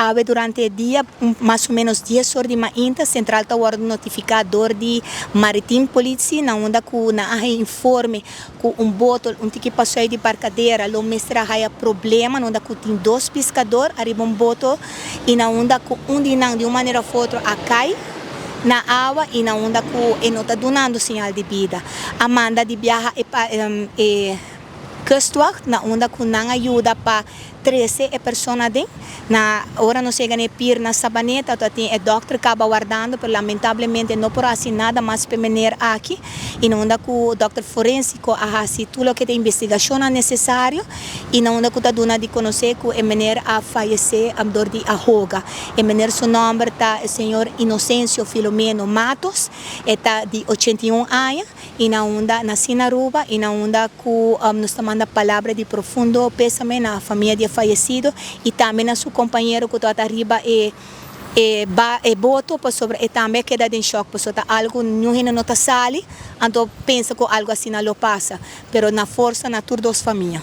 Awe durante e dia, mas o menos 10 or di mainta, Central ta wordo notifica door di Maritiem Politie na unda cu nan a informe cu un boto, un tiki pazuid di Barcadera, lo mester a haya problema, na unda cu tin dos piscador ariba un boto y na unda cu un di nan di un manera of otro a cay na awa y na unda cu e no ta dunando señal di bida. A manda di biaha e kustwacht, na unda cu nan a yuda pa trece e persona aden. Na ora nos yega na pier na Sabaneta, tin e dokter caba wardando, pero lamentablemente no por haci nada mas pa meneer aki. Y na unda cu dokter forensico a haci tur loke ta investigacion necesario y na unda cu ta duna di conoce cu e meneer a fayece door di a hoga. E meneer su nomber ta señor Inocencio Filomeno Matos, ta di 81 aña y na unda naci na Aruba y na unda cu nos ta manda palabra di profundo pesame na famia di fayecido y tambe na su compañero cu ta ariba e boto, pasobra e tambe a keda den shock, pasobra ta algo no no ta sali, anto pensa cu algo asina lo pasa, pero na forsa na tur dos famia.